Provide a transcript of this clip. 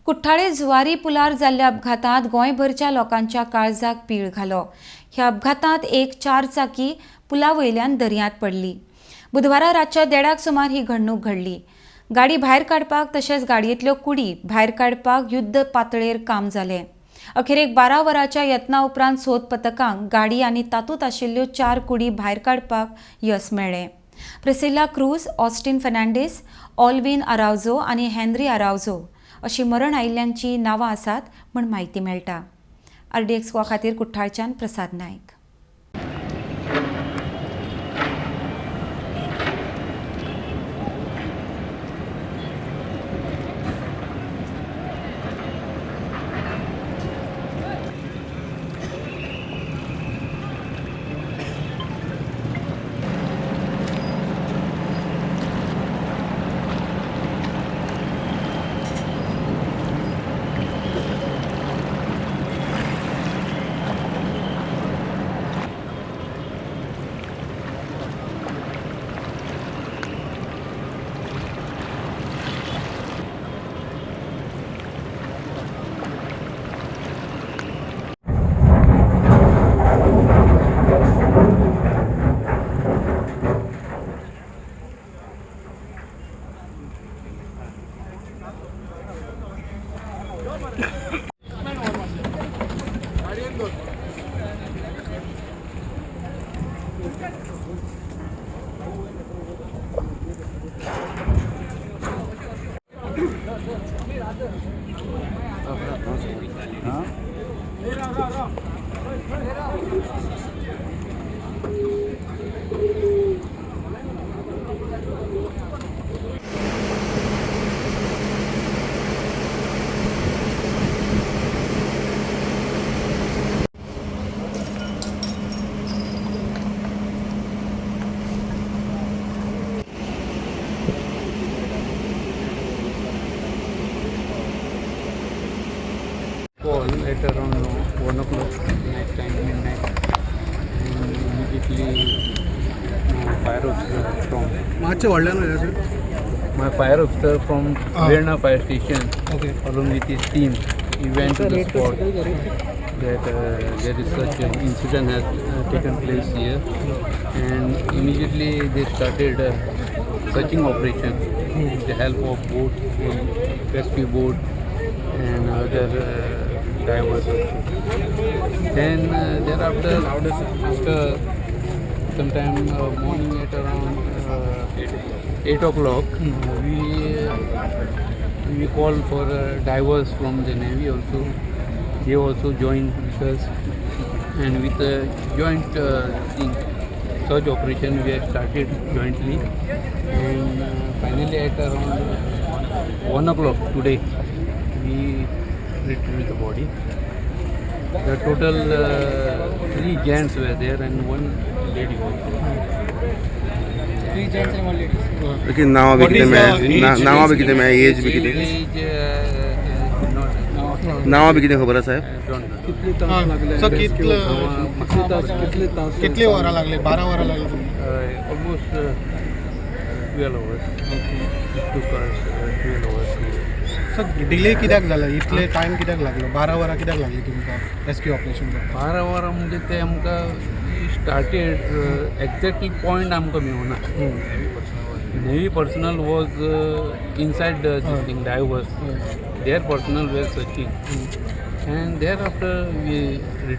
कुठ्ठाळे जुवारी पुलार जाल्ल्या अपघातांत गोंयभरच्या लोकांच्या काळजाक पीळ घालो. ह्या अपघातांत एक चार चाकी पुला वयल्यान दर्यांत पडली. बुधवारा रातच्या 1:30 सुमार ही घडणूक घडली. गाडी भायर काडपाक तशेंच गाडयेंतल्यो कुडी भायर काडपाक युद्ध पातळेर काम जालें. अखेरेक 12 वरांच्या यत्ना उपरांत सोद पथकांक गाडी आनी तातूंत आशिल्ल्यो 4 कुडी भायर काडपाक यस मेळ्ळें. प्रिसिला क्रूज, ऑस्टिन फर्नांडीस, ऑलविन आरावजो आनी हेनरी आरावजो अशी मरण आयिल्ल्यांची नांवां आसात म्हूण म्हायती मेळटा. आरडीएक्स गोवा खातीर कुठ्ठाळच्यान प्रसाद Naik. Call at around 1 o'clock night time, midnight, and immediately fire officer from my fire officer from Verna fire station, okay, along with his team, he went to the spot that there is such an incident has taken place here, and immediately they started searching operation with the help of boat and rescue boat and other divers also. Then thereafter, after sometime morning at around 8 o'clock, we called for divers from the Navy also. They also joined with us, and with a joint search operation we have started jointly, and finally at around 1 o'clock today we retrieved the body. The total 3 gents were there and 1 lady also. 3 gents and 1 lady. Okay, नाव बी कितें मेळ्ळें? नांवां बी कितें मेळ्ळें? As बी कितें? नांवां बी कितें खबर आसा साहेब? कितले तास लागले? कितले तास? कितली वरां लागली? 12 वरां लागली. Almost 12 hours. Okay. It took us 12 hours. Sir, delay कित्याक जालो? इतले टायम कित्याक लागलो? 12 वरां कित्याक लागली तुमकां रेस्क्यू ऑपरेशन करपाक? 12 वरां म्हणजे ते आमकां स्टार्टेड एक्झॅक्टली पॉयंट आमकां मेळना. Navy personnel was inside this thing, divers. Their personnel were searching, and thereafter we retrieved.